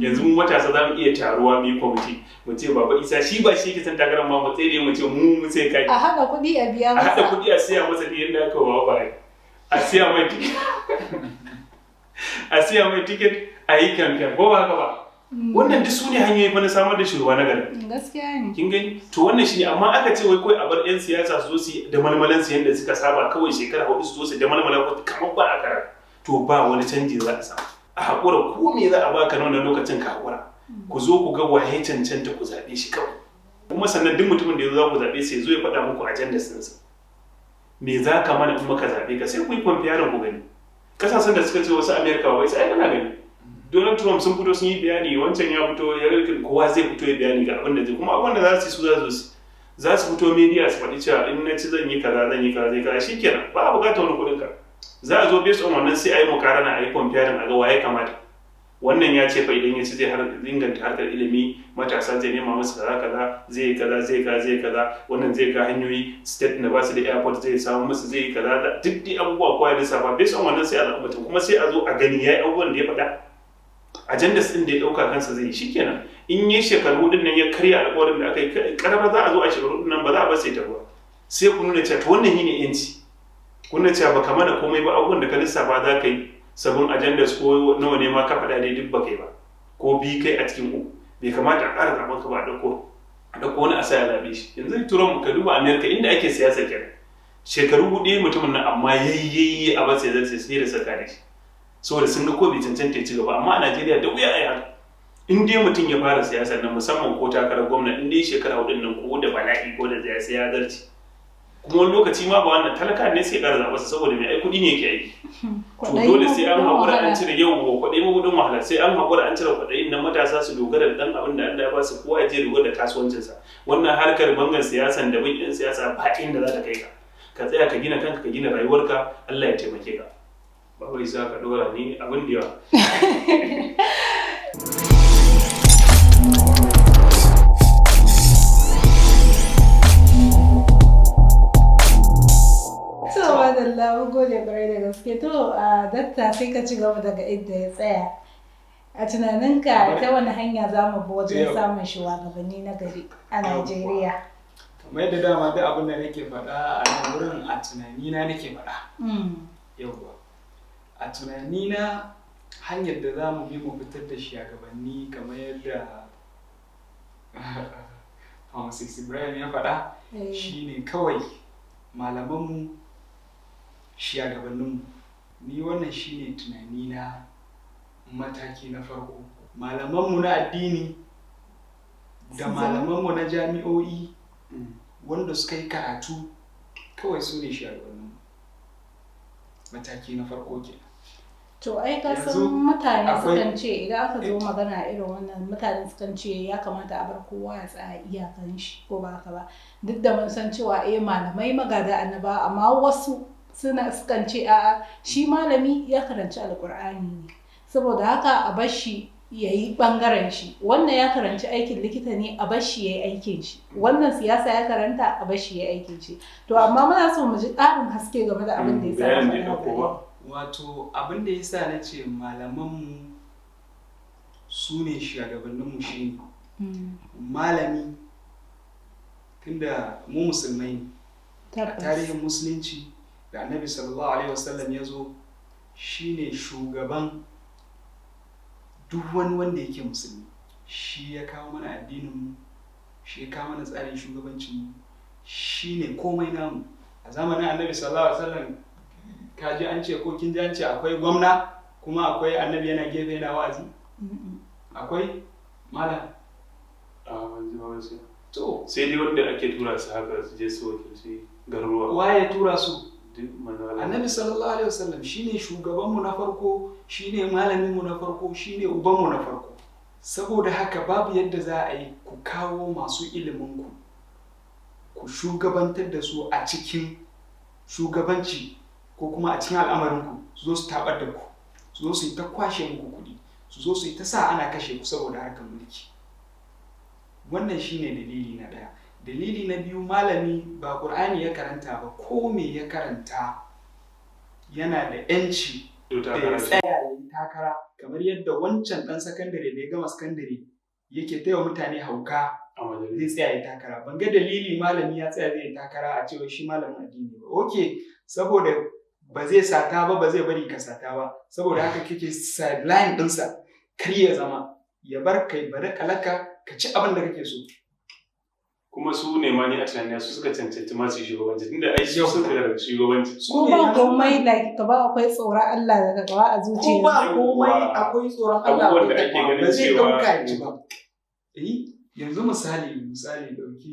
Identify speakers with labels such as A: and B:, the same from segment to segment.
A: Yanzu mu matasa za mu iya taruwa mu yi kwamiti, mu ce Baba Isa shi ba shi yake son takarar ma, mu tsaye mu ce mu sai kai.
B: A haɗa kuɗi a biya
A: A haɗa
B: masa.
A: Kuɗi a siya masa tiket da aka wa ba, a siya mai tiket, a siya mai tiket, a yi kamfen, ko ba haka ba? Wannan duk su ne hanyoyi fa na samar da shugaba na gari.
B: Gaskiya ne.
A: Kin gani? To, wannan shine. Amma aka ce wai kawai a bar yan siyasa su zo su yi da malmalan su yanda suka saba, kawai shekara 4 su zo su da malmalan ko kamar ba a kara, to ba wani canji za a samu. A haƙura, ko me za a baka na wannan lokacin, ka haƙura. Ku zo ku ga waye cancanta, ku zaɓe shi kawai. Kuma sannan duk mutumin da ya zo za ku zaɓe, sai zo ya faɗa muku ajandar sinsa, me za ka mana in muka zaɓe ka, sai ku yi comparing ku gani. Kasashen da suka ce wasu Amerika, wai sai kana gani Donald Trump sun fito sun yi bayani, wancan ya fito ya rike, kowa zai fito ya bayani ga abin da zai, kuma abin da za su yi, su za su fito media su faɗi cewa in na ci zan yi kaza, zan yi kaza, zai kaza. Shikenan, ba a buƙatar wani kuɗin ka. Za a zo based on wannan, sai a yi mukarana, a yi comparing, a ga waye kamata. Wannan ya ce fa idan ya ci zai har inganta harkar ilimi, matasa zai nema musu kaza kaza, zai yi kaza, zai kaza, zai kaza. Wannan zai ka hanyoyi, state da ba su da airport zai samu musu, zai yi kaza. Duk dai abubuwa kowa ya lissafa. Based on wannan sai a zaɓi mutum. Kuma sai a zo a gani yayi abubuwan da ya faɗa, ajandas ɗin da ya ɗauka kansa zai yi. Shikenan, in yi shekaru 4 nan ya karya alƙawarin da aka yi karara, za a zo a shekaru 4 nan ba za a bar sai ta ba. Sai ku nuna cewa to wannan shine yanci. Ku nuna cewa baka mana komai ba, abubuwan da ka lissafa za ka yi, sabon ajandas ko nawa ne ma ka faɗa dai, duk baka yi ba, ko bi kai a cikin uku. Bai kamata a ƙara zaɓen ka ba, a ɗauko wani a sa ya zaɓe shi. Yanzu Trump, ka duba America inda ake siyasa kenan, shekaru 4 mutumin nan, amma yayyayi a basa ya zarce, sai da saka da shi, saboda sun ga ko bai cancanta ya ci gaba. Amma a Najeriya da wuya a yi haka. In dai mutum ya fara siyasa nan, musamman ko takarar gwamna, in dai shekara 4n nan, ko da bala'i ko da siyasa ya zarce. Kuma wani lokaci ma ba wannan talaka ne sai ƙara zaɓa sa, saboda mai ai kuɗi ne yake aiki. To dole sai an haƙura an cire yau kwaɗayi mabuɗin wahala. Sai an haƙura an cire kwaɗayin nan, matasa su dogara da ɗan abin da Allah ya ba su, kowa ya je dogara da kasuwancinsa. Wannan harkar bangan siyasan da bin 'yan siyasa ba inda za ta kai ka. Ka tsaya ka gina kanka, ka gina rayuwarka, Allah ya taimake ka. Baba Isa, ka dora ni, abin da yawa.
B: To, madalla, mun gode kwarai da gaske. To, a dakta, sai ka ci gaba daga inda ya tsaya. A tunaninka, ta wani hanya za mu bi wajen samun shugabanni na gari a Najeriya?
C: Kamar yadda dama duk abin da nake faɗa a nan wurin, a tunanina nake faɗa. Yauwa, a tunanina, hanyar da za mu bi mu fitar da shugabanni, kamar yadda Pharmacist Ibrahim ya faɗa, shine kawai malamanmu shugabanninmu. Ni wannan shine tunanina. Mataki na farko, malamanmu na addini da malamanmu na jami'o'i wanda suka yi karatu, kawai su ne shugabanninmu. Mataki na farko kenan.
B: To, ai ka san
C: Yanzu
B: mutane
C: akwai
B: sukan ce, idan aka zo magana irin wannan, mutane sukan ce ya kamata a bar kowa ya tsaya iyakan shi, ko ba haka ba? Duk da mun san cewa eh, malamai magada annaba, amma wasu suna sukan ce a'a, shi malami ya karanci Alkur'ani ne, saboda haka a bar shi ya yi bangaren shi. Wannan ya karanci aikin likita ne, a bar shi ya yi aikin shi. Wannan siyasa ya karanta, a bar shi ya yi aikin shi. To, amma muna so mu ji ƙarin haske game da abin da ya sa
A: Bayanin da
B: ka
A: ya
B: faɗa.
A: ɗauko ba.
C: Wato abin da ya sa na ce malamanmu su ne shugabanninmu shine malami, tunda mu musulmai ne, a tarihin musulunci da Annabi sallallahu alaihi wasallam ya zo, shine shugaban duk wani wanda yake musulmi. Shi ya kawo mana addininmu, shi ya kawo mana tsarin shugabancinmu, shi ne komai namu. A zamanin Annabi sallallahu alaihi wasallam, ka ji an ce ko kin ji an ce akwai gwamna kuma akwai Annabi yana gefe yana wa'azi? Akwai, malam?
A: A ban ji ba gaskiya.
C: To.
A: Sai dai wanda ake tura su haka su je su wakilci garuruwa.
C: Waye tura su?
A: Duk manzo Allah.
C: Annabi sallallahu alaihi wasallam shine shugabanmu na farko, shine malaminmu na farko, shine ubanmu na farko. Saboda haka babu yadda za a yi ku kawo masu iliminku ku shugabantar da su a cikin shugabanci ko kuma a cikin al'amarinku, su zo su tabar da ku, su zo su yi ta kwashe muku kuɗi, su zo su yi ta sa ana kashe ku saboda harkar mulki. Wannan shine dalili na ɗaya. Dalili na biyu, malami ba ƙur'ani ya karanta ba, ko me ya karanta, yana da 'yanci
A: To
C: da ya
A: takara.
C: tsaya ya yi. takara kamar yadda wancan ɗan sakandare da ya gama sakandare yake taya mutane hauka
A: A majalisa.
C: zai tsaya ya takara. Ban ga dalili malami ya tsaya zai yi takara a cewa shi malamin addini ba. Ok, saboda ba zai sata ba, ba zai bari ka sata ba, saboda haka kake sideline ɗinsa, kar ya zama ya bar kai bari kalaka ka ci abin da kake so.
A: Kuma su ne ma ni a tunanina su suka cancanci masu shugabanci, tunda ai su
C: Yau.
A: suka da shugabanci.
C: Su
B: Ko
C: ne
B: ba
C: na-
B: komai, like ka ba akwai tsoron Allah daga gaba a
C: Ko
B: zuciya.
C: ba komai akwai tsoron Allah,
A: Abubuwan da
C: akwai
A: ake
C: takawa.
A: ganin
C: Ba zai
A: cewa-
C: ɗauka ya ci ba. Eh, yanzu misali ɗauki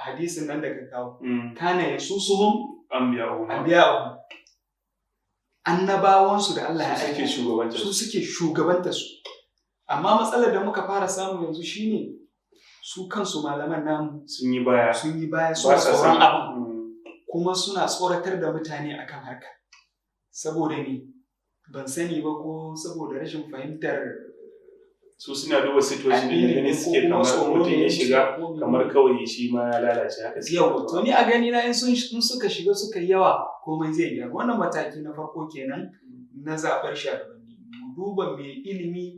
C: hadisin nan da ka kawo, kana yasusuhum
A: Anbiya'u.
C: anbiya'uhum, annabawansu da Allah ya
A: Su suke
C: aiko
A: shugabancin.
C: Su suke shugabanta su. Amma matsalar da muka fara samu yanzu shine su kansu malaman namu
A: Sun yi baya.
C: sun yi baya, suna
A: Ba sa
C: tsoron
A: son
C: abin, kuma suna tsoratar da mutane akan harka. Saboda ni ban sani ba ko saboda rashin fahimtar
A: Su suna duba situation din da
C: addini
A: gani
C: ko
A: suke
C: kuma
A: kamar
C: tsoro
A: mutum
C: ne
A: ya shiga
C: ko mene.
A: kamar kawai shi ma ya lalace, haka suke.
C: Yau, to ni a gani na in suka shiga suka yi yawa, komai zai gyaru. Wannan mataki na farko kenan na zaɓar shugabanni: mu duba mai ilimi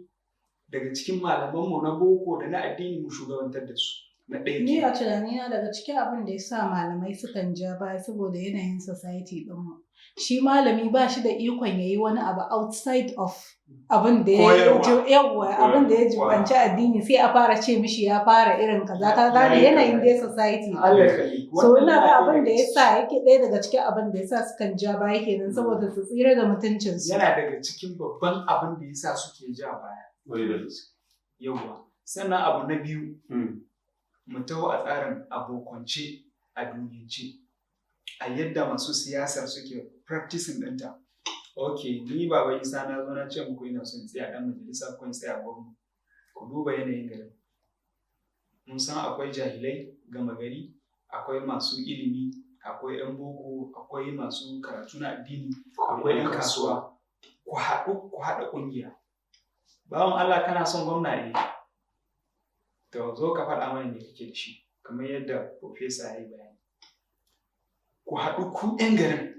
C: daga cikin malamanmu na boko da na addini, mu shugabantar da su. Na ɗaya
B: Ni a
C: kenan.
B: tunanina, daga cikin abin da ya sa malamai sukan ja baya, saboda yanayin society ɗinmu. Shi malami ba shi da ikon ya yi wani abu outside of abin da ya
C: Koyarwa.
B: Yawwa, abin da ya jibanci addini, sai a fara ce mishi ya fara irin kaza, ka gane,
C: Ya yi
B: yanayin
C: kaza.
B: dai society.
C: Allah ya kalli.
B: So
C: Wannan
B: ina ga
C: yana
B: abin
C: ɗaya
B: da
C: daga
B: ya sa yake ɗaya daga cikin abin da ya sa sukan ja baya kenan, saboda su tsira da mutuncinsu.
C: Yana daga cikin babban abin da ya sa suke ja baya.
A: Wai da gaske.
C: Yawwa. Sannan abu na biyu, mu taho a tsarin abokance a duniyance, a yadda masu siyasar suke practicing ɗinta. Ok, ni Baba Isa na zo na ce muku ina son tsaya ɗan majalisa ko in tsaya gwamna. Ku duba yanayin garin. Mun san akwai jahilai gama gari, akwai masu ilimi, akwai 'yan boko, akwai masu karatu na addini, akwai 'yan kasuwa. Ku haɗu, ku haɗa ƙungiya. Bawan Allah, kana son gwamna? Eh. To, zo ka faɗa mana me kake da shi, kamar yadda professor ya yi bayani. Ku haɗu ku 'yan garin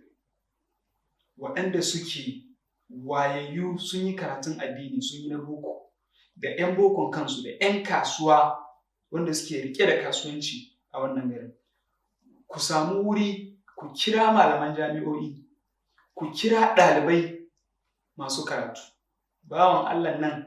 C: waɗanda suke wayayyu, sun yi karatun addini, sun yi na boko, da 'yan bokon kansu, da 'yan kasuwa wanda suke rike da kasuwanci a wannan garin. Ku samu wuri, ku kira malaman jami'o'i, ku kira ɗalibai masu karatu. Bawan Allah nan,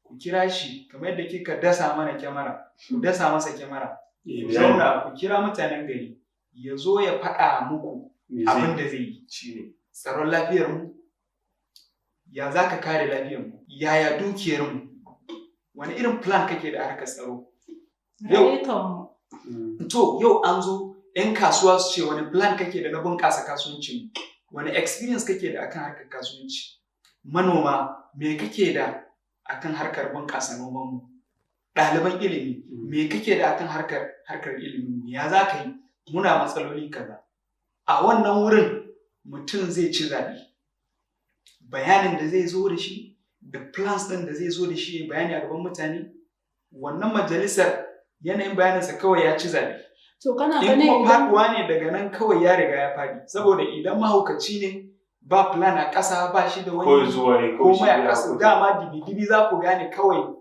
C: ku kira shi kamar yadda kika dasa mana kyamara, ku dasa masa kyamara, ku zauna, ku kira mutanen gari, ya zo ya faɗa muku abin da zai yi.
A: Shi ne.
C: Tsaron lafiyar mu, ya za ka kare lafiyar mu, yaya dukiyar mu, wani irin plan kake da harkar tsaro yau?
B: Rayukanmu.
C: To, yau an zo 'yan kasuwa su ce wani plan kake da na bunƙasa kasuwancin mu, wani experience kake da akan harkar kasuwanci, manoma, me kake da akan harkar bunƙasa noman mu, ɗaliban ilimi, me kake da akan harkar ilimin mu, ya za ka yi, muna matsaloli kaza. A wannan wurin mutum zai ci zaɓe. Bayanin da zai zo da shi da plans ɗin da zai zo da shi ya bayani a gaban mutane wannan majalisar, yanayin bayaninsa kawai ya ci zaɓe.
B: To, kana
C: In
B: ganin
C: kuma
B: idan
C: faɗuwa ne, daga nan kawai ya riga ya faɗi, saboda idan mahaukaci ne, ba plan a ƙasa, ba shi da
A: Ko
C: wani
A: zuwa ya ko shi
C: komai a
A: ya
C: ƙasa, dama dibi-dibi za ku gane kawai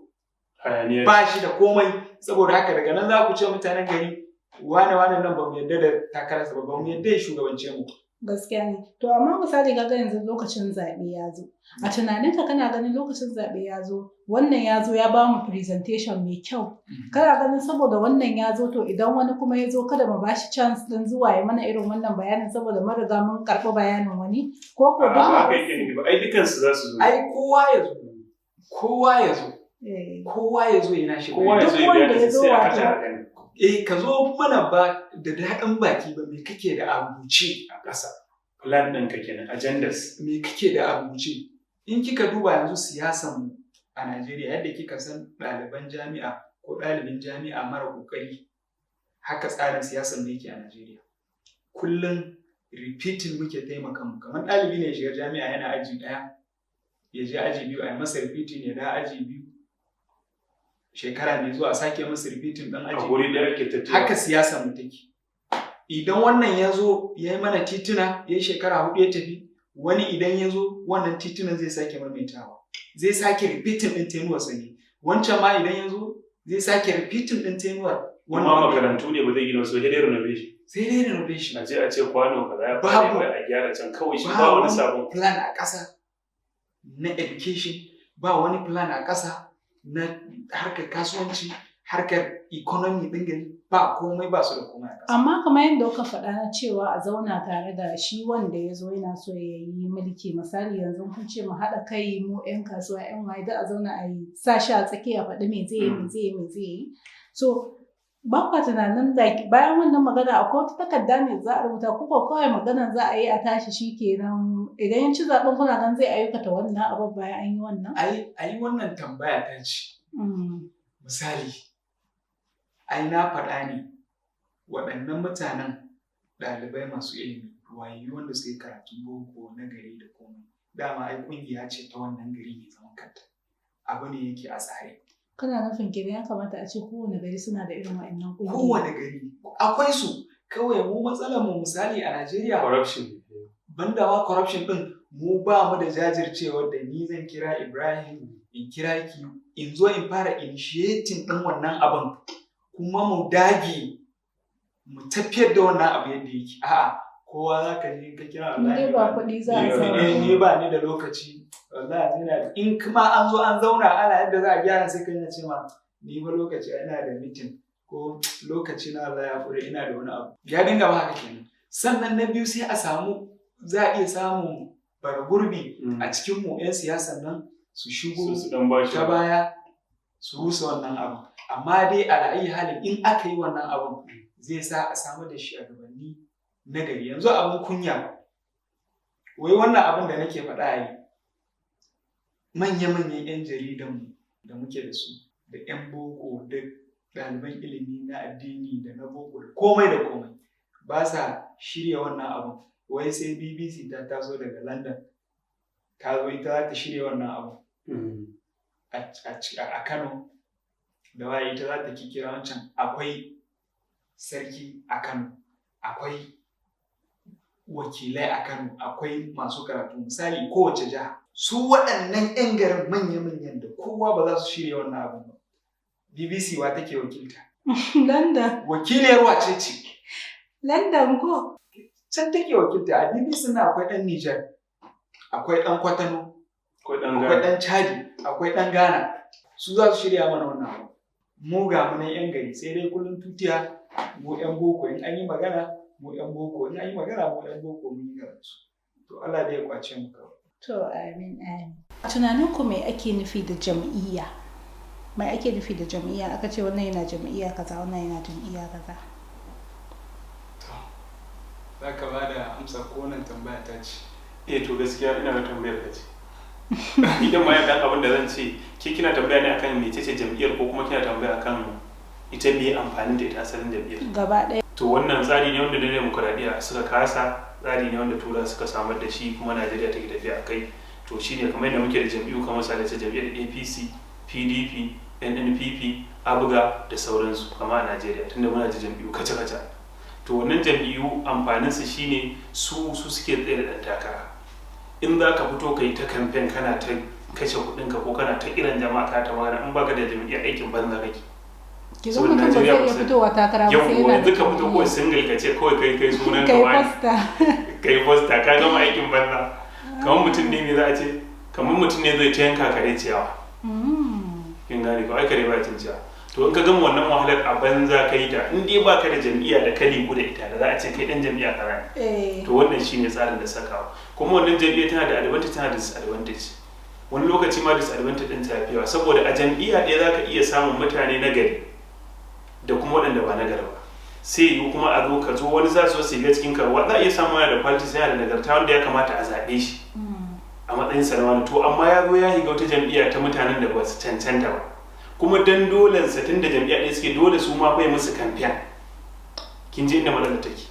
A: hayaniya.
C: ba shi da komai. Saboda haka daga nan za ku ce mutanen gari, wane wane nan ba mu yarda da takararsa ba, ba mu yarda ya shugabance mu.
B: Gaskiya ne. To, amma misali kaga yanzu lokacin zaɓe ya zo. A tunaninka, kana ganin lokacin zaɓe ya zo, wannan ya zo ya ba mu presentation mai kyau. Kana ganin saboda wannan ya zo, to idan wani kuma ya zo, kada mu bashi chance din zuwa ya mana irin wannan bayanin, saboda mun riga mun karɓi bayanin wani, ko
A: A'a,
B: duk
A: ba haka yake nufi ba, ai dukansu za su zo.
C: Ai kowa ya zo, kowa ya zo, kowa ya zo yana shi
A: Kowa ya
B: Duk
A: zo ya
B: wanda
A: bayani,
B: ya zo
A: sai a
B: wato.
A: haɗa a gani.
C: Eh, ka zo mana ba da daɗin baki ba, me kake da a rubuce
A: a ƙasa. Plan ɗinka kenan, agendas.
C: Me kake da a rubuce? In kika duba yanzu siyasan mu a Najeriya, yadda kika san ɗaliban jami'a ko ɗalibin jami'a mara ƙoƙari, haka tsarin siyasan mu yake a Najeriya. Kullum repeating muke taimaka mu, kamar ɗalibi ne ya shiga jami'a yana aji ɗaya, ya je aji biyu, a yi masa repeating, ya dawo aji biyu, shekara mai zuwa a sake masa repeating ɗan
A: A
C: aji.
A: guri ɗaya ake tafiya.
C: Haka siyasa mu take. Idan wannan ya zo ya yi mana tituna, ya yi shekara 4 ya tafi, Wani idan ya zo wannan titunan zai sake maimaitawa, zai sake repeating ɗin tenuwarsa ne. Wancan ma idan ya zo zai sake repeating ɗin tenuwar.
A: Kuma makarantu ne ba zai gina su, sai dai renovation.
C: Sai dai renovation.
A: A je a ce kwano kaza ya
C: Babu.
A: fara, wai a gyara can kawai, shi ba wani sabon
C: plan a ƙasa na education, ba wani plan a ƙasa na harkar kasuwanci, harkar economy ɗin gari, ba komai, ba su da komai a ƙasa.
B: Amma kamar yadda kuka faɗa na cewa a zauna tare da shi wanda ya zo yana so ya yi mulki, misali yanzu kun ce mu haɗa kai mu 'yan kasuwa, 'yan waye, duk a zauna a yi sa shi a tsakiya, faɗi me zai yi, me zai yi, me zai yi. So ba kwa tunanin like bayan wannan magana akwai wata takarda ne za a rubuta, ko ko kawai maganan za a yi a tashi shi kenan? Idan ya ci zaɓen, kuna ganin zai aikata wannan abin bayan an yi wannan?
C: Ai wannan tambaya ta ce, misali, ai na faɗa ne, waɗannan mutanen ɗalibai masu ilimi, wayayyu, wanda suka yi karatun boko na gari da komai, dama ai ƙungiya ce ta wannan gari mai zaman kanta, abu ne yake a tsare.
B: Kana nufin kenan ya kamata a ce kowane gari suna da irin wa'annan ƙungiyoyi?
C: Kowane gari akwai su. Kawai mu matsalar mu, misali a Najeriya,
A: Corruption.
C: banda ma corruption din, mu ba mu da jajircewar da ni zan kira Ibrahim, in kira ki, in zo in fara initiating din wannan abin, kuma mu dage mu tafiyar da wannan abu yadda yake. A'a, kowa za ka je ka kira,
B: In dai
C: wallahi
B: ba kuɗi za a
A: Ni-
B: samu.
C: Ni ba ni da lokaci wallahi, ina da in kuma an zo an zauna ana yadda za a gyara, sai ka yana ce ma ni ba lokaci ina da meeting, ko lokaci na Allah ya fure, ina da wani abu. Ya dinga ma haka kenan. Sannan na biyu, sai a samu, za a iya samun bara gurbi a cikin mu 'yan siyasan nan su shigo
A: Su dan bashi
C: ta baya su rusa wannan abin. Amma dai a ra'ayi halin, in aka yi wannan abin, zai sa a samu da shi a gabanni na gari. Yanzu abin kunya, wai wannan abin da nake faɗa yi, manya-manyan 'yan jaridanmu da muke da su, da 'yan boko, da ɗaliban ilimi na addini da na boko, da komai da komai, ba sa shirya wannan abin. Wai sai BBC ta taso daga London ta zo, ita za ta shirya wannan abin a Kano da waye, ita za ta kikira wancan. Akwai sarki a Kano, akwai wakilai a Kano, akwai masu karatu, misali kowace jiha. Su waɗannan 'yan garin manya-manyan da kowa ba za su shirya wannan abin ba. BBC wa take wakilta?
B: London.
C: Wakiliyar wace ce?
B: London ko?
C: Can take wakilta. A BBC na akwai ɗan Nijar, akwai ɗan Kwatano,
A: Akwai ɗan
C: akwai
A: Ghana.
C: ɗan Chadi, akwai ɗan Ghana. Su za su shirya mana wannan abu. Mu ga mu nan 'yan gari, sai dai kullum tutiya mu 'yan boko, in an yi magana mu 'yan boko, in an yi magana mu 'yan boko, mun yi karatu. To Allah dai ya kwace mu kawai.
B: To amin, amin. A tunaninku me ake nufi da jam'iyya? Mai ake nufi da jam'iyya? Aka ce wannan yana jam'iyya kaza, wannan yana jam'iyya kaza.
C: To, za ka ba da amsa ko wannan tambaya ta ce?
A: Eh, to gaskiya ina ga tambayar ka ce. Idan ma ya dan abin da zan ce, ke kina tambaya ne akan mecece jam'iyyar, ko kuma kina tambaya akan ita me amfanin da ita asalin jam'iyyar?
B: Gaba ɗaya.
A: To wannan tsari ne wanda na demokuraɗiyya suka kasa, tsari ne wanda tura suka samar da shi, kuma Najeriya take tafiya a kai. To shine kamar yadda muke da jam'iyyu, kamar misali ta jam'iyyar APC, PDP, NNPP, ABGA da sauransu, kama a Najeriya tunda muna da jam'iyyu kaca-kaca. To wannan jam'iyyu amfaninsu shine su suke tsaye da ɗan takara. In za ka fito ka yi ta kamfen, kana ta kashe kuɗinka, ko kana ta kiran jama'a ka ta magana, in baka da jam'iyyar, aikin banza kake.
B: Ki
A: Saboda
B: mutum ba zai
A: Najeriya
B: iya
A: ba su-
B: fitowa takara ba sai
A: Yau
B: yana da
A: yanzu ka fito kawai
B: jam'iyya.
A: single, ka ce kawai kai kai sunan ka
B: Kai
A: wani
B: poster.
A: kai poster, ka gama aikin banza. Kamar mutum ne, me za a ce, kamar mutum ne zai ta yanka kare ciyawa. Kin gane ko? Ai kare ba cin ciyawa. To in ka gama wannan wahalar, a banza ka yi ta, in dai baka da jam'iyya da ka liku da ita, da za a ce kai dan jam'iyya kaza ne. To wannan shine tsarin da sakawa. Kuma wannan jam'iyya tana da advantage, tana da disadvantage. Wani lokaci ma disadvantage din ta fi yawa, saboda a jam'iyya ɗaya za ka iya samun mutane na gari da kuma waɗanda ba na gari ba. Sai yiwu kuma a zo ka zo wani za su zo su shiga cikin ka, za a iya samun yana da quality, sai yana da nagarta wanda ya kamata a zaɓe shi a matsayin sa na wani. To amma ya zo ya shiga wata jam'iyya ta mutanen da ba su cancanta ba, kuma dan dolensa, tun da jam'iyya ɗaya suke, dole su ma bai musu kamfen. Kin je inda matsalar take?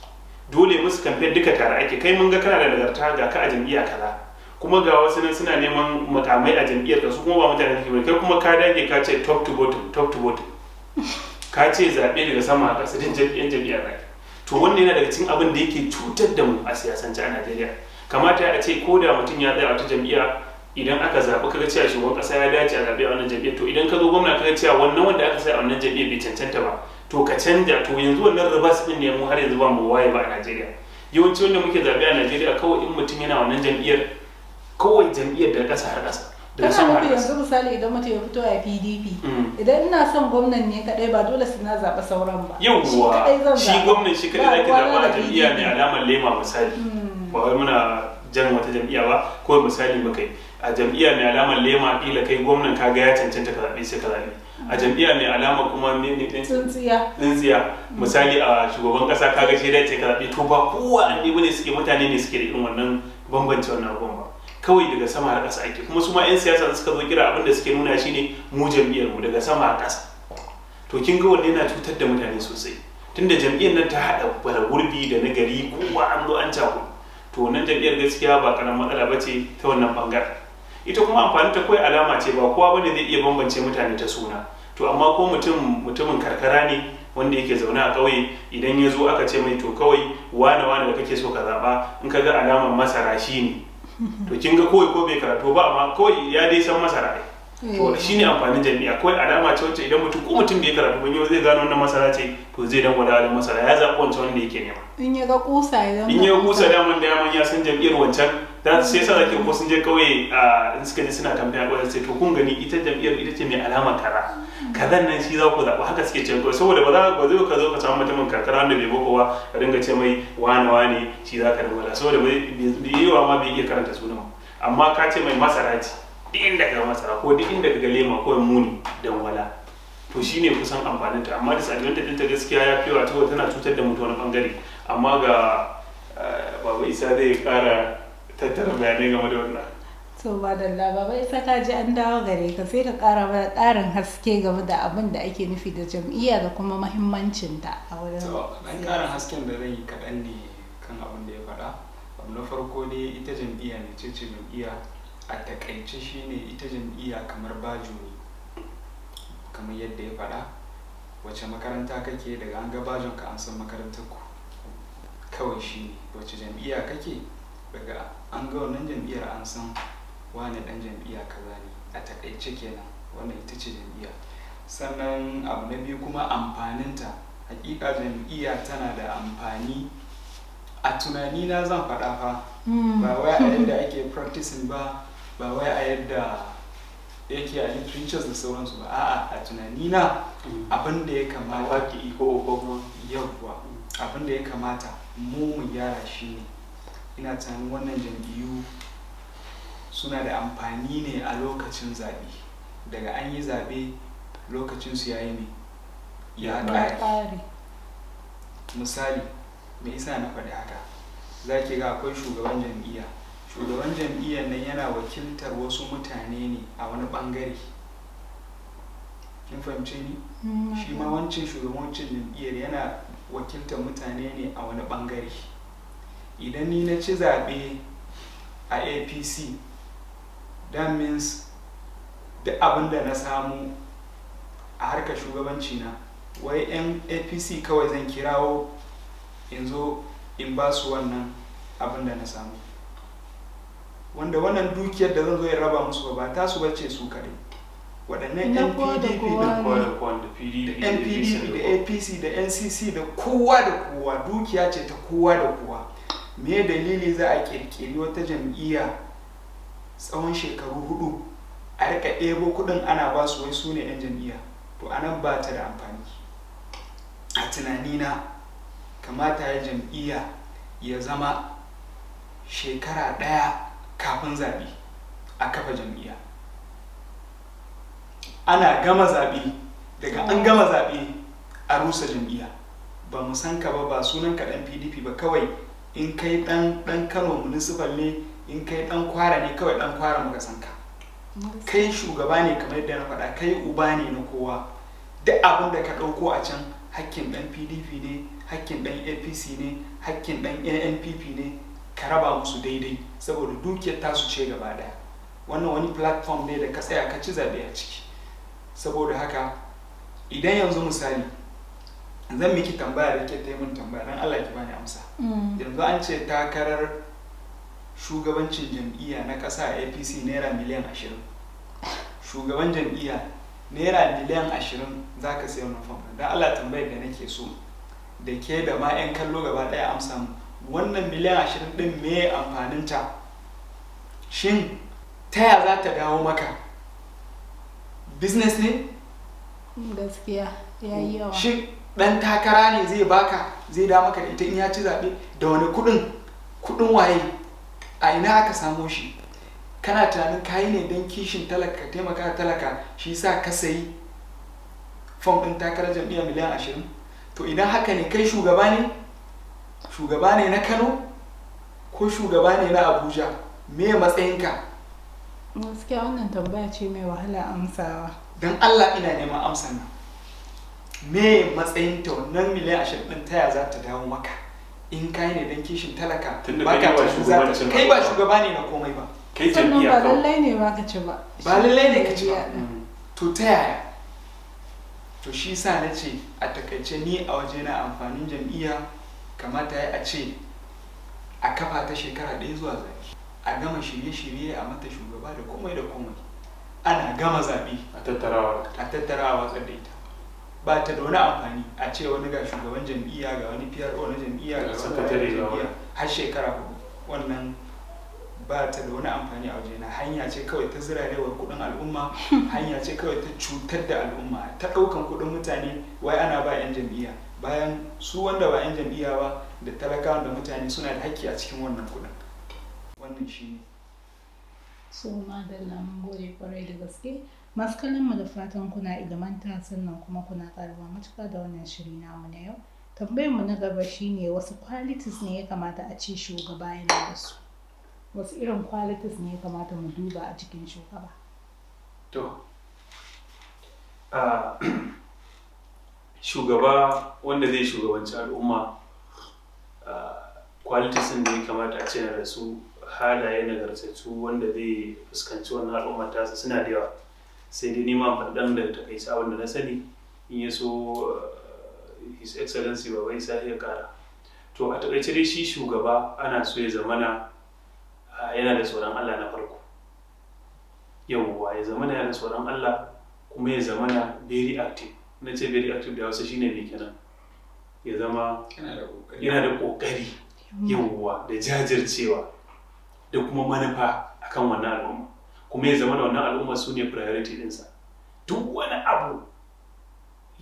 A: Dole musu kamfen, duka tare ake. Kai mun ga kana da nagarta, ga ka a jam'iyya kaza, kuma ga wasu nan suna neman mukamai a jam'iyyar ka, su kuma ba mutane suke bane. Kai kuma ka dage ka ce top to bottom, top to bottom, ka ce zaɓe daga sama a ƙasa, din jam'iyyar jam'iyya zaki. To wannan yana daga cikin abin da yake cutar da mu a siyasance a Najeriya. Kamata a ce ko da mutum ya tsaya wata jam'iyya, idan aka zaɓi kaga cewa shugaban ƙasa ya dace a zaɓi a wannan jam'iyyar, to idan ka zo gwamna kaga cewa wannan wanda aka sa a wannan jam'iyyar bai cancanta ba, to ka canja. To yanzu wannan reverse din ne mu har yanzu ba mu waye ba a Najeriya. Yawanci wanda muke zaɓe a Najeriya, kawai in mutum yana wannan jam'iyyar, kawai jam'iyyar daga ƙasa har ƙasa, daga
B: Kana
A: sama har
B: nufi
A: ƙasa.
B: yanzu misali idan mutum ya fito a PDP, idan ina son gwamnan ne kadai, ba dole su na zaɓa sauran ba. Shi
A: Yawwa,
B: kadai zan
A: shi
B: zaɓa.
A: gwamnan shi kadai
B: Ba
A: zaki
B: ruwana
A: zaɓa a
B: da
A: jam'iyya
B: PDP.
A: mai alamar lema misali. Ba wai muna jan wata jam'iyya ba, ko misali muka yi a jam'iyya mai alamar lema, kila kai gwamnan ka ga ya cancanta ka zaɓe, sai ka zaɓe. A jam'iyya mai alama kuma ne
B: Tsintsiya.
A: Tsintsiya misali, a shugaban kasa kaga shi dace ka zaɓe. To ba kowa an ne suke, mutane ne suke da irin wannan bambance wannan abubuwan ba. Kawai daga sama har ƙasa ake. Kuma su ma 'yan siyasa da suka zo kira, abin da suke nuna shine mu jam'iyyar mu daga sama har ƙasa. To kin ga wannan yana cutar da mutane sosai, tunda jam'iyyar nan ta haɗa bara gurbi da na gari, kowa an zo an cakuɗu. To wannan jam'iyyar gaskiya ba ƙaramin matsala ba ce ta wannan bangaren. Ita kuma amfani ta kawai alama ce, ba kowa bane zai iya bambance mutane ta suna. To amma ko mutum mutumin karkara ne wanda yake zaune a ƙauye, idan ya zo aka ce mai, to kawai wane wane da kake so ka zaɓa, in ka ga alamar masara shi ne. To kin ga kawai ko bai karatu ba, amma kawai ya dai san masara ai. To shine amfanin jam'iyya, kawai alama ce wacce idan mutum, ko mutum bai karatu ba, yau zai gano wannan masara ce, to zai dangwala da masara, ya zaɓi wancan wanda yake nema.
B: In ya ga kusa ya
A: In ya kusa, daman daman ya san jam'iyyar wancan da sai sa zake ko sun je kauye a in suka je suna kamfen a kauye, sai to kun gani ita jam'iyyar ita ce mai alama kaza kazan nan, shi za ku zaɓa. Haka suke cewa kawai, saboda ba za ba zai ka zo ka samu mutumin karkara wanda bai boko ba, ka dinga ce mai wane wane shi za ka dangwala, saboda bai yi wa ma bai iya karanta sunan ba. Amma ka ce mai masara ce, duk inda ka ga masara ko duk inda ka ga lema ko muni dangwala. To shine kusan amfanin ta. Amma disadvantage ɗinta gaskiya ya fi wato tana cutar da mutu wani bangare. Amma ga Baba Isa zai kara tattara bayanai game da wannan.
B: To ba da Baba Isa, ka ji an dawo gare ka, sai ka kara mana ƙarin haske game da abin da ake nufi da jam'iyya da kuma mahimmancinta a wurin.
C: To, ɗan ƙarin hasken da zan yi kaɗan ne kan abin da ya faɗa. Abu na farko dai, ita jam'iyya, mecece jam'iyya? A takaice shine ita jam'iyya kamar bajo ne. Kamar yadda ya faɗa, wace makaranta kake, daga an ga bajon ka an san makarantar ku. Kawai shine wace jam'iyya kake, daga an ga wannan jam'iyyar an san wane ɗan jam'iyya kaza ne. A takaice kenan, wannan ita ce jam'iyya. Sannan abu na biyu kuma, amfaninta. Hakika jam'iyya tana da amfani. A tunanina zan faɗa fa, ba wai a yadda ake practicing ba, ba wai a yadda yake a literatures da sauransu ba, a'a, a tunanina abin da ya kamata
A: Waƙi ko kuma
C: yawwa, abin da ya kamata mu mu gyara shi ne, ina tunanin wannan jam'iyyu suna da amfani ne a lokacin zaɓe. Daga an yi zaɓe, lokacin su yayi ne ya
B: Ya
C: ƙare.
B: ƙare.
C: Misali, me isa na faɗi haka? Za ki ga akwai shugaban jam'iyya. Shugaban jam'iyyar nan yana wakiltar wasu mutane ne a wani ɓangare. Kin fahimce ni? Shi ma wancan shugaban wancan jam'iyyar yana wakiltar mutane ne a wani ɓangare. Idan ni na ci zaɓe a APC, that means duk abin da na samu a harkar shugabanci na, wai 'yan APC kawai zan kirawo in zo in ba su wannan abin da na samu, wanda wannan dukiyar da zan zo in raba musu ba ta su bace su kaɗai, waɗannan
B: Na kowa da
C: NPDP
B: kowa.
C: da
A: Kowa da kowa, da PDP
C: da NPDP da APC da NCC da kowa da kowa, dukiya ce ta kowa da kowa. Me dalili za a kirkiri wata jam'iyya tsawon shekaru 4 a rika ɗebo kuɗin ana ba su, wai su ne 'yan jam'iyya? To anan ba ta da amfani. A tunanina, kamata ya jam'iyya ya zama shekara ɗaya kafin zaɓe a kafa jam'iyya. Ana gama zaɓe, daga an gama zaɓe a rusa jam'iyya. Ba mu san ka ba, ba sunan ka ɗan PDP ba. Kawai in kai ɗan Kano Municipal ne, in kai ɗan Kwara ne, kawai ɗan Kwara muka san ka. Kai shugaba ne, kamar yadda na faɗa, kai uba ne na kowa. Duk abin da ka ɗauko a can, hakkin ɗan PDP ne, hakkin ɗan APC ne, hakkin ɗan ANPP ne, ka raba musu daidai, saboda dukiyar tasu ce gaba ɗaya. Wannan wani platform ne da ka tsaya ka ci zaɓe a ciki. Saboda haka, idan yanzu misali zan miki tambaya da ke ta yi min tambaya, don Allah ki bani amsa. Yanzu an ce takarar shugabancin jam'iyya na ƙasa a APC naira miliyan 20. Shugaban jam'iyya naira miliyan 20 za ka sayi wannan fom. Don Allah, tambayar da nake so da ke da ma 'yan kallo gaba ɗaya amsa mu, wannan miliyan 20 ɗin me amfaninta? Shin ta ya za ta dawo maka? Business ne?
B: Gaskiya ya yi yawa.
C: Shin ɗan takara ne zai baka, zai da maka da ita in ya ci zaɓe? Da wani kuɗin? Kuɗin waye? A ina aka samo shi? Kana tunanin kayi ne don kishin talaka, taimaka talaka, shi sa ka sayi fom ɗin takarar jam'iyya miliyan 20? To idan haka ne, kai shugaba ne? Shugaba ne na Kano ko shugaba ne na Abuja? Me matsayinka?
B: Gaskiya wannan tambaya ce mai wahala amsawa.
C: Don Allah ina neman amsan nan. Me matsayinta wannan miliyan 20 ɗin? Ta ya za ta dawo maka in kai ne don kishin talaka?
A: Tunda
C: Ba
A: kai
C: ka
A: ba
C: tunanin za ta-
A: shugabancin
C: kai ba
A: al'umma.
C: shugaba ne na komai ba.
A: Kai
B: Sannan
A: jam'iyya
B: ba
A: kawai.
B: lallai ne ba ka ci ba.
C: Ba lallai ne ka ci ba.
B: Jam'iyya ɗin.
C: To ta yaya? To shi sa na ce a takaice, ni a wajena amfanin jam'iyya kamata ya a ce a kafa ta shekara 1 zuwa zaɓe, a gama shirye-shirye, a mata shugaba da komai da komai. Ana gama zaɓe,
A: A tattarawa.
C: a tattara a watsar da ita. Ba ta da wani amfani a ce wani ga shugaban jam'iyya, ga wani PRO na jam'iyya, ga
A: Ga
C: wani
A: sakatare,
C: waye na
A: ga
C: jam'iyya
A: wani.
C: har shekara 4. Wannan ba ta da wani amfani a wajena. Hanya ce kawai ta zirarewar kuɗin al'umma, hanya ce kawai ta cutar da al'umma, ta ɗaukan kuɗin mutane wai ana ba 'yan jam'iyya, bayan su wanda ba 'yan jam'iyya ba da talakawan da mutane suna da haƙƙi a cikin wannan kuɗin. Wannan shi ne.
B: So madalla, mun gode kwarai da gaske. Masu kallon mu, da fatan kuna ilimanta sannan kuma kuna karuwa matuƙa da wannan shiri namu na yau. Tambayar mu na gaba shine, wasu qualities ne ya kamata a ce shugaba yana da su? Wasu irin qualities ne ya kamata mu duba a cikin shugaba?
A: To, shugaba wanda zai shugabanci al'umma, qualities ɗin da ya kamata a ce yana da su, halaye nagartattu wanda zai fuskanci wannan al'ummar tasa, suna da yawa. Sai dai nima faɗan da takaici abin da na sani, in ya so His Excellency Baba Isa ya kara. To a takaice dai, shi shugaba ana so ya zamana yana da tsoron Allah na farko. Yauwa, ya zamana yana da tsoron Allah, kuma ya zamana very active. Na ce very active da Hausa shine mai kenan? Ya zama
C: yana da kokari.
A: Yana da kokari, yauwa, da jajircewa da kuma manufa akan wannan al'umma, kuma ya zama da wannan al'umma su ne priority ɗinsa. Duk wani abu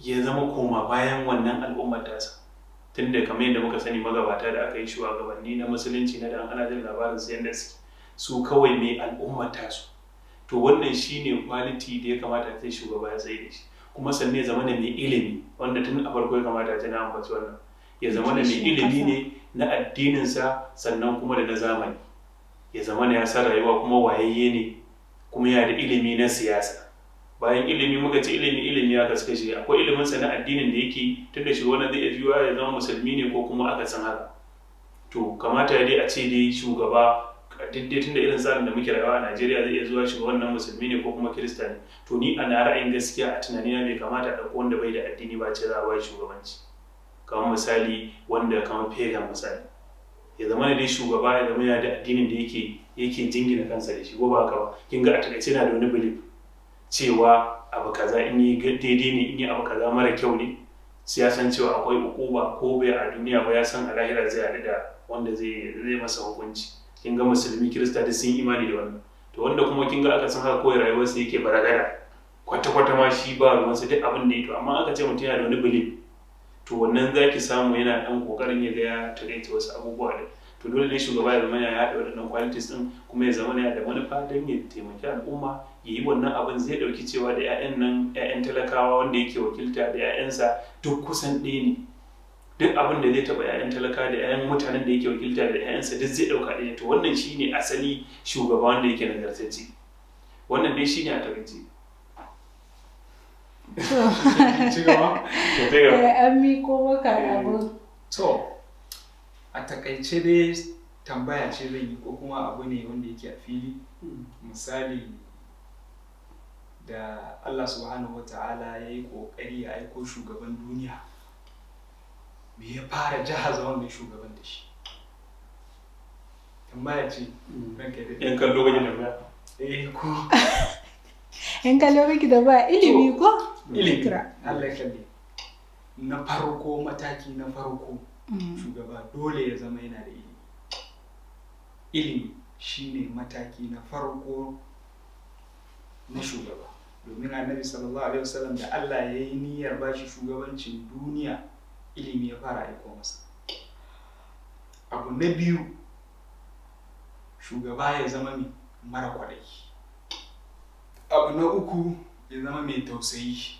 A: ya zama koma bayan wannan al'ummar tasa. Tunda kamar yadda muka sani, magabata da aka yi shugabanni na musulunci na da ana jin labarin su yadda suke, su kawai mai al'ummar tasu. To wannan shine quality da ya kamata a ce shugaba ya tsaye da shi. Kuma sannan ya zama mai ilimi, wanda tun a farko ya kamata a ce na ambaci wannan. Ya zama mai
B: Kishin
A: ilimi
B: ƙasa.
A: ne na addininsa, sannan kuma da na zamani. Ya zama ya san rayuwa, kuma wayayye ne, kuma yana da ilimi na siyasa. Bayan ilimi, muka ce ilimi, ilimi ya kasu kashi. Akwai ilimin sa na addinin da yake, tunda shi wannan zai iya juya ya zama musulmi ne ko kuma aka san haka. To kamata ya dai a ce dai shugaba duk dai, tunda irin tsarin da muke rayuwa a Najeriya, zai iya zuwa shugaban nan musulmi ne ko kuma kirista ne. To ni a na ra'ayin gaskiya, a tunanina, bai kamata a ɗauko wanda bai da addini ba ce za a ba shi shugabanci, kamar misali wanda kamar pagan misali. Ya zama da dai shugaba ya zama yana da addinin da yake jingina kansa da shi, ko ba haka ba? Kin ga a takaice yana da wani belief cewa abu kaza in yi daidai ne, in yi abu kaza mara kyau ne. Sai ya san cewa akwai ukuba, ko bai a duniya ba, ya san a lahira zai haɗu da wanda zai masa hukunci. Kin ga musulmi, kirista duk sun imani da wannan. To wanda kuma kin ga aka san haka, kawai rayuwarsa yake baragada, kwata-kwata ma shi ba ruwansa, duk abin da ya. To amma aka ce mutum yana da wani belief, to wannan zaki samu yana ɗan kokarin ya ga ya takaita wasu abubuwa da. To dole ne shugaba ya zama ya haɗa waɗannan qualities ɗin, kuma ya zama yana da manufa don ya taimaki al'umma, ya yi wannan abin. Zai ɗauki cewa da 'ya'yan nan, 'ya'yan talakawa wanda yake wakilta, da 'ya'yansa duk kusan ɗaya ne. Duk abin da zai taɓa 'ya'yan talaka da 'ya'yan mutanen da yake wakilta da 'ya'yansa, duk zai ɗauka ɗaya. To wannan shine asali shugaba wanda yake nagartacce. Wannan dai shine a takaice.
C: Ci gaba.
A: To sai gaba.
B: An miko maka abu.
C: To, a takaice dai tambaya ce zan yi, ko kuma abu ne wanda yake a fili. Misali, da Allah Subhanahu wa Ta'ala ya yi ƙoƙari ya aiko shugaban duniya, me ya fara jahaza wannan shugaban da shi? Tambaya ce, ranka ya daɗe.
A: Yan kallo kake tambaya?
C: Eh, ko
B: Yan kallo kake da ba ilimi ko?
C: Ilimi.
B: Fikira.
C: Allah ya kalle. Na farko, mataki na farko, shugaba dole ya zama yana da ilimi. Ilimi shine mataki na farko na shugaba. Domin Annabi sallallahu alaihi wasallam da Allah ya yi niyyar bashi shugabancin duniya, ilimi ya fara aiko masa. Abu na biyu, shugaba ya zama mai mara kwaɗayi. Abu na uku, ya zama mai tausayi.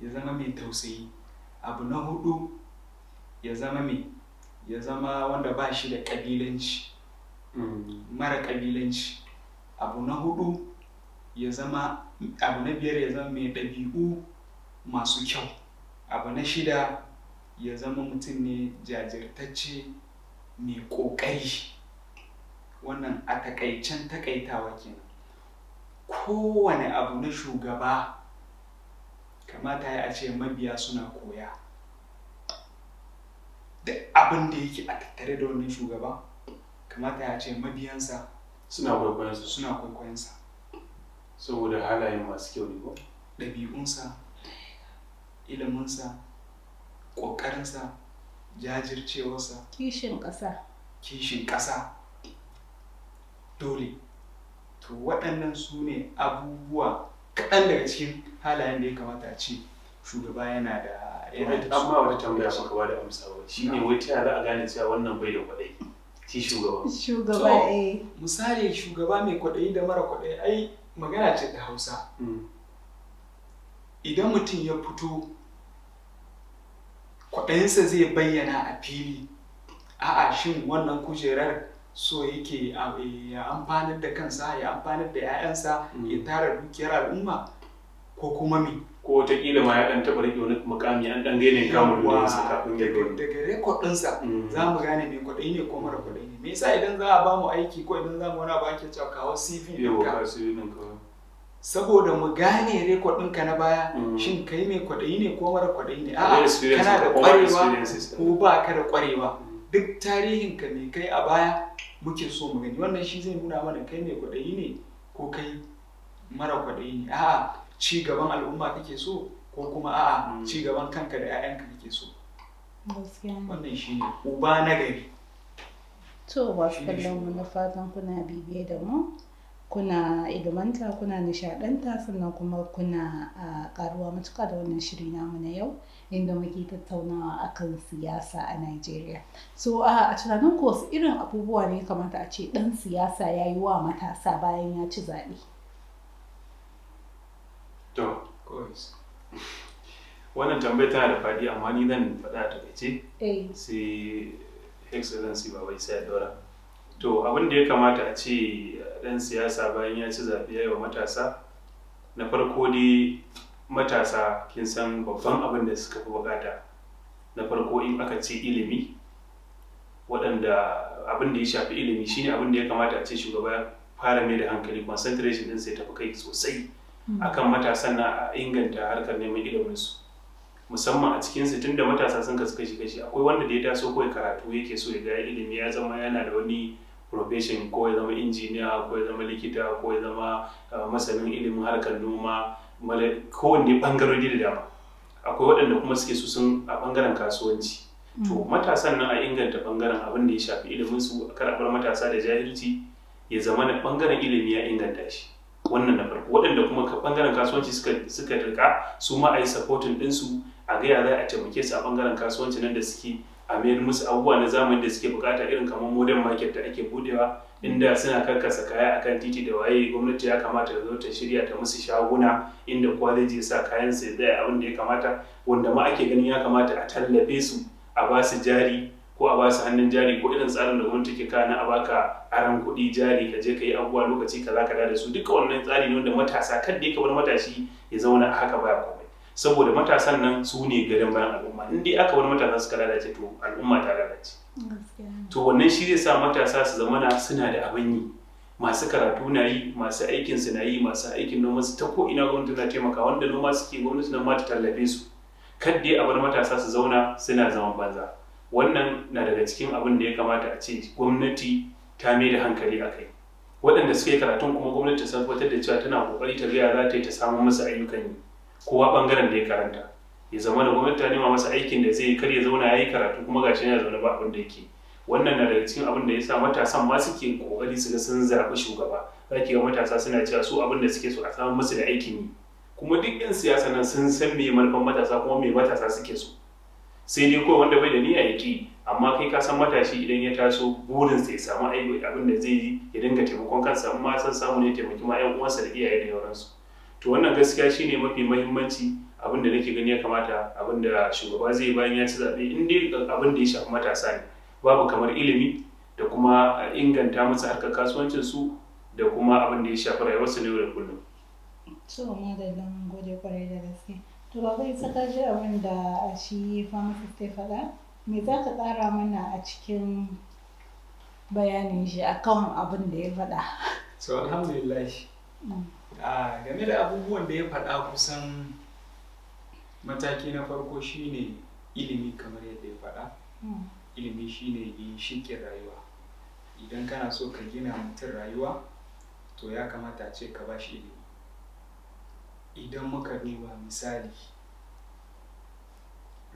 C: Ya zama mai tausayi. Abu na hudu, ya zama wanda ba shi da ƙabilanci, mara ƙabilanci. Abu na hudu ya zama, abu na biyar, ya zama mai ɗabi'u masu kyau. Abu na shida, ya zama mutum ne jajirtacce mai ƙoƙari. Wannan a takaicen takaitawa kenan. Kowane abu na shugaba kamata ya a ce mabiya suna koya. Duk abin da yake a tattare da wannan shugaba, kamata ya ce mabiyansa
A: suna kwaikwayon su,
C: suna kwaikwayonsa.
A: Saboda halayen masu kyau ne ko?
C: Ɗabi'unsa, iliminsa, ƙoƙarinsa, jajircewarsa,
B: Kishin ƙasa.
C: Kishin ƙasa. Dole. To, waɗannan su ne abubuwa kaɗan daga cikin halayen da ya kamata a ce shugaba yana da su.
A: Amma wata tambaya baka ba da amsa ba shine, wai ta yaya za a gane cewa wannan bai da kwaɗayi, shi shugaban?
B: Shugaba.
C: To.
B: Eh.
C: Misali, shugaba mai kwaɗayi da mara kwaɗayi, ai magana ce ta Hausa. Idan mutum ya fito, kwaɗayinsa zai bayyana a fili. A'a, shin wannan kujerar so yake ya amfanar da kansa, ya amfanar da 'ya'yansa, ya tara dukiyar al'umma, ko kuma me?
A: Ko wataƙila ma ya ɗan taɓa riƙe wani mukami, an ɗan gaine kamun ludayinsa kafin ya
C: daga,
A: zo.
C: Daga record ɗinsa za mu gane mai kwaɗayi ne ko mara kwaɗayi ne. Me yasa idan za a ba mu aiki ko idan za mu wani abu ake cewa kawo CV
A: Yau
C: ɗinka?
A: ka su yi ɗinka.
C: Saboda mu gane record ɗinka na baya, shin kai mai kwaɗayi ne ko mara kwaɗayi ne, a'a,
A: Experience
C: kana da
A: ko kuma
C: ƙwarewa
A: experiences.
C: ko ba ka da ƙwarewa. Duk tarihinka mai kai a baya muke so mu gani. Wannan shi zai nuna mana kai mai kwaɗayi ne ko kai mara kwaɗayi ne, a'a, ci gaban al'umma kake so ko kuma a'a, ci gaban kanka da 'ya'yanka kake so.
B: Gaskiya ne.
C: Wannan shi ne uba na gari.
B: To, masu
C: Shi ne
B: kallon mu,
C: shugaba.
B: na fatan kuna bibiye da mu, kuna ilimanta, kuna nishaɗanta, sannan kuma kuna karuwa matuƙa da wannan shiri namu na yau, inda muke tattaunawa akan siyasa a Najeriya. So a tunanin ku, wasu irin abubuwa ne ya kamata a ce ɗan siyasa ya yi wa matasa bayan ya ci zaɓe?
A: To,
C: Kawai.
A: wannan tambayar tana da faɗi, amma ni zan faɗa a takaice.
B: Eh.
A: Sai Excellency ba wai sai ya ɗora. To, abin da ya kamata a ce ɗan siyasa bayan ya ci zaɓe ya yi wa matasa, na farko dai, matasa kin san babban abin da suka fi bukata na farko, in aka ce ilimi, waɗanda abin da ya shafi ilimi shine abin da ya kamata a ce shugaba ya fara mai da hankali, concentration ɗin sai tafi kai sosai akan matasan na, a inganta harkar neman iliminsu, musamman a cikinsu, tunda matasa sun kasu kashi kashi. Akwai wanda da ya taso kawai karatu yake so ya ga ilimi, ya zama yana da wani profession, ko ya zama injiniya, ko ya zama likita, ko ya zama masanin ilimin harkar noma, kowanne bangarori da dama. Akwai waɗanda kuma suke su sun a bangaren kasuwanci. To, matasan nan a inganta bangaren abin da ya shafi ilimin su, kar a bar matasa da jahilci, ya zama na bangaren ilimi ya inganta shi. Wannan na farko. Waɗanda kuma bangaren kasuwanci suka rika, su ma a yi supporting ɗinsu, a ga ya za a taimake su a bangaren kasuwanci nan da suke, a mayar musu abubuwa na zamani da suke bukata, irin kamar modern market da ake budewa, inda suna karkasa kaya akan titi da waye. Gwamnati ya kamata ta zo ta shirya ta musu shaguna inda kowa zai je sa kayan sa ya tsaya, abin da ya kamata. Wanda ma ake ganin ya kamata a tallafe su, a ba su jari ko a ba su hannun jari, ko irin tsarin da gwamnati ke kana a baka aran kuɗi jari, ka je ka yi abubuwa lokaci kaza ka da su. Duka wannan tsari ne wanda matasa, kan da ya bar matashi ya zauna a haka baya komai, saboda matasan nan su ne gadon bayan al'umma. In dai aka bar matasa suka lalace, to al'umma ta lalace.
B: Gaskiya ne.
A: To, wannan shi zai sa matasa su zamana suna da abin yi, masu karatu na yi, masu aikin su na yi, masu aikin noma su, ta ko ina gwamnati na taimaka. Wanda noma suke, gwamnati nan ma ta tallafe su. Kar dai a bar matasa su zauna suna zaman banza. Wannan na daga cikin abin da ya kamata a ce gwamnati ta mai da hankali a kai. Waɗanda suka yi karatun kuma gwamnati ta tabbatar da cewa tana kokari ta gaya za ta yi ta samun masa ayyukan yi, kowa bangaren da ya karanta, ya zama da gwamnati ta nema masa aikin da zai yi, kar ya zauna ya yi karatu kuma gashi yana zaune ba abin da yake. Wannan na daga cikin abin da ya sa matasan ma suke kokari su ga sun zaɓi shugaba. Za ki ga matasa suna cewa su abin da suke so a samu musu da aikin yi. Kuma duk 'yan siyasa nan sun san me manufan matasa kuma me matasa suke so, sai dai kawai wanda bai da niyya ya ki. Amma kai ka san matashi idan ya taso burinsa ya samu aiki, abin da zai yi ya dinga taimakon kansa, amma san samu ne taimaki ma 'yan uwansa da iyaye da yaransu. To wannan gaskiya shine mafi muhimmanci abin da nake gani ya kamata abin da shugaba zai yi bayan ya ci zaɓe, in dai abin da ya shafi matasa ne, babu kamar ilimi da kuma inganta musu harkar kasuwancin su da kuma abin da ya shafi rayuwarsu na yau da kullum.
B: So madalla, mun gode kwarai da gaske. To Baba Isa, ka ji abin da shi pharmacist ya faɗa, me za ka ƙara mana a cikin bayanin shi akan abin da ya faɗa?
C: So alhamdulillah. A game da abubuwan da ya faɗa, kusan mataki na farko shine ilimi. Kamar yadda ya faɗa, ilimi shine ginshiƙin rayuwa. Idan kana so ka gina mutum rayuwa, to ya kamata a ce ka ba shi ilimi. Idan muka duba misali,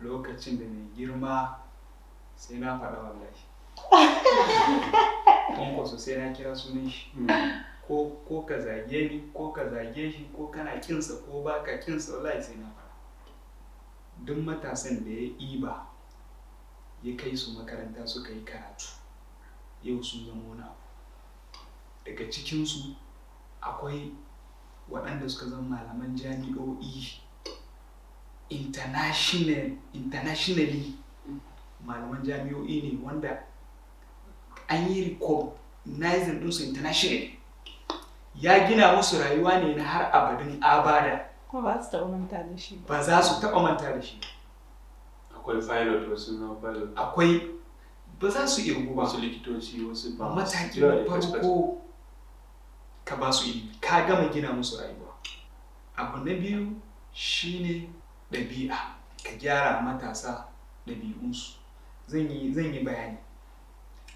C: lokacin da mai girma, sai na faɗa wallahi, Kwankwaso, sai na kira sunan shi, ko ka zage ni ko ka zage shi, ko kana kinsa ko ba ka kinsa, wallahi sai na faɗa. Duk matasan da ya ɗiba ya kai su makaranta suka yi karatu, yau sun zama wani abu. Daga cikinsu akwai waɗanda suka zama malaman jami'o'i internationally, malaman jami'o'i ne wanda an yi recognizing ɗinsu internationally. Ya gina musu rayuwa ne na har abadin abada.
B: Ko ba su taɓa manta da shi ba.
C: Ba za su taɓa manta da shi ba.
A: Akwai pilot, wasu na pilot.
C: Akwai, ba za su irgu ba.
A: Wasu likitoci, wasu ba.
C: Mataki na farko, ka ba su ilimi, ka gama gina musu rayuwa. Abu na biyu shine ɗabi'a, ka gyara matasa ɗabi'unsu. Zan yi bayani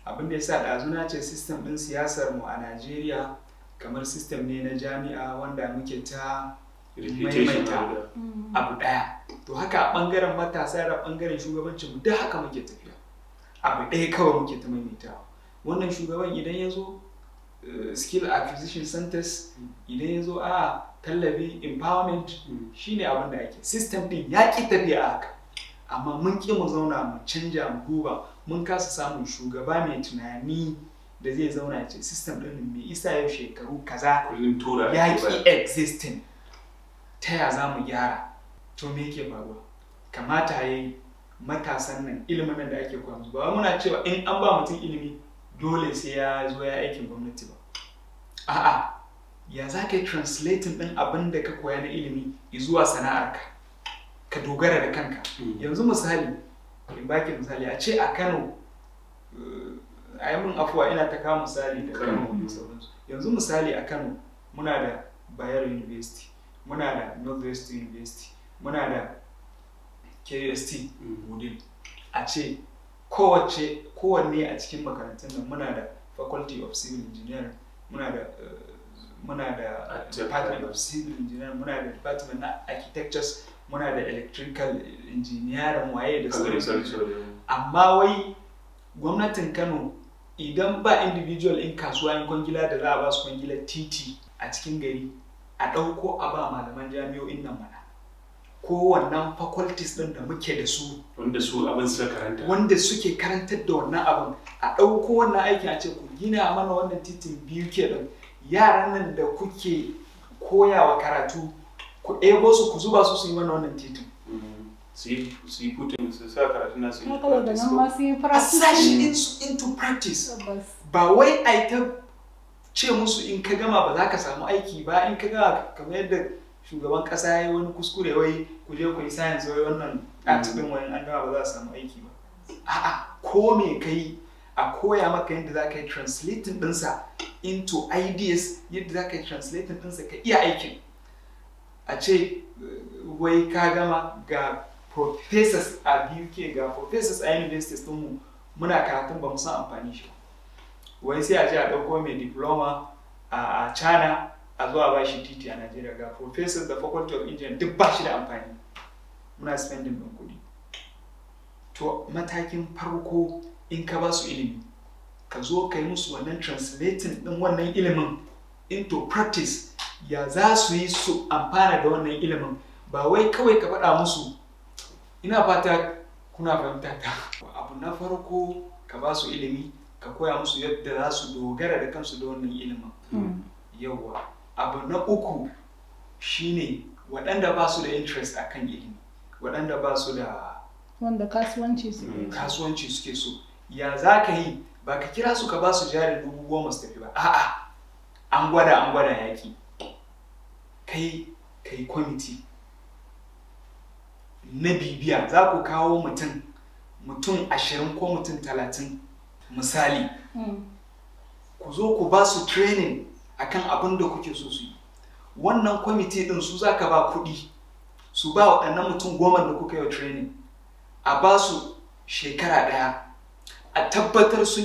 C: abin da ya sa ɗazu na ce system ɗin siyasar mu a Najeriya kamar system ne na jami'a wanda muke ta
A: repetition
C: maimaita
A: abu
C: abu ɗaya. To haka a ɓangaren matasa da ɓangaren shugabancin mu, duk haka muke tafiya, abu ɗaya kawai muke ta maimaitawa. Wannan shugaban idan ya zo, skill acquisition centers, idan ya zo, a tallafi, empowerment, shine abin da ake. System din ya ƙi tafiya a haka, amma mun ƙi mu zauna mu canja mu duba. Mun kasa samun shugaba mai tunani da zai zauna ya ce system din mai isa yau shekaru kaza
A: kullum tura
C: ya
A: ake
C: ƙi
A: bayar.
C: existing, ta ya za mu gyara? To me yake faruwa? Kamata ya yi matasan nan ilimin nan da ake koya musu, ba wai muna cewa in an ba mutum ilimi dole sai ya zo ya aikin gwamnati ba. A'a, ya za ka yi translating ɗin abin da ka koya na ilimi zuwa sana'arka, ka dogara da kanka? Yanzu misali, in baki misali, a ce a Kano, a yi min afuwa ina ta kawo misali da Kano da sauransu. Yanzu misali, a Kano muna da Bayero University, muna da Northwest University, muna da KUST Wudil. A ce kowace kowanne a cikin makarantun nan muna da Faculty of Civil Engineering, muna da
A: Architecture.
C: Department of Civil Engineering, muna da Department na Architectures, muna da Electrical Engineering, waye da sauransu.
A: Agriculture.
C: Amma wai gwamnatin Kano, idan ba individual in kasuwa in kwangila da za a ba su kwangilar titi a cikin gari, a ɗauko a ba malaman jami'o'in nan mana, ko wannan faculties ɗin da muke da su,
A: wanda su abin suka karanta,
C: wanda suke karantar da wannan abin, a ɗauko wannan aikin a ce ku gina mana wannan titin biyu ke ɗin. Yaran nan da kuke koyawa karatu, ku ɗebo su ku zuba su su yi mana wannan titin.
A: Su yi putting, su sa karatu na su yi
B: Haka daga nan ma sun yi
C: A sa shi
B: practice.
C: Into practice.
B: Tabbas.
C: Ba wai a ta ce musu in ka gama ba za ka samu aiki ba, in ka gama, kamar yadda shugaban kasa ya yi wani kuskure, wai ku je ku yi science, wai wannan art din, wai an gama ba za a samu aiki ba. A'a, ko me kai, a koya maka yadda za ka yi translating ɗinsa into ideas, yadda za ka yi translating ɗinsa ka iya aikin. A ce wai ka gama ga Professors a BUK, ga professors a universities ɗinmu, muna karatun ba mu san amfani shi ba. Wai sai a je a ɗauko mai diploma a China, a zo a ba shi titi a Najeriya. Ga professors da faculty of engineering, duk ba shi da amfani, muna spending ɗin kuɗi. To, matakin farko, in ka ba su ilimi, ka zo ka yi musu wannan translating ɗin wannan ilimin into practice, ya za su yi su amfana da wannan ilimin? Ba wai kawai ka faɗa musu. Ina fata kuna fahimta ta. Abu na farko, ka ba su ilimi, ka koya musu yadda za su dogara da kansu da wannan ilimin. Yawwa. Abu na uku shine waɗanda ba su da interest akan ilimi, waɗanda ba su da
B: Wanda kasuwanci suke so.
C: Kasuwanci suke so, ya za ka yi? Ba ka kira su ka ba su jari 10,000 su tafi ba. A'a, an gwada, an gwada, yaƙi. Kai kai kwamiti na bibiya, za ku kawo mutum 20 ko mutum 30 misali, ku zo ku ba su training akan abin da kuke so su yi. Wannan kwamiti din su za ka ba kuɗi su ba waɗannan mutum 10 da kuka yi wa training, a ba su shekara ɗaya, a tabbatar sun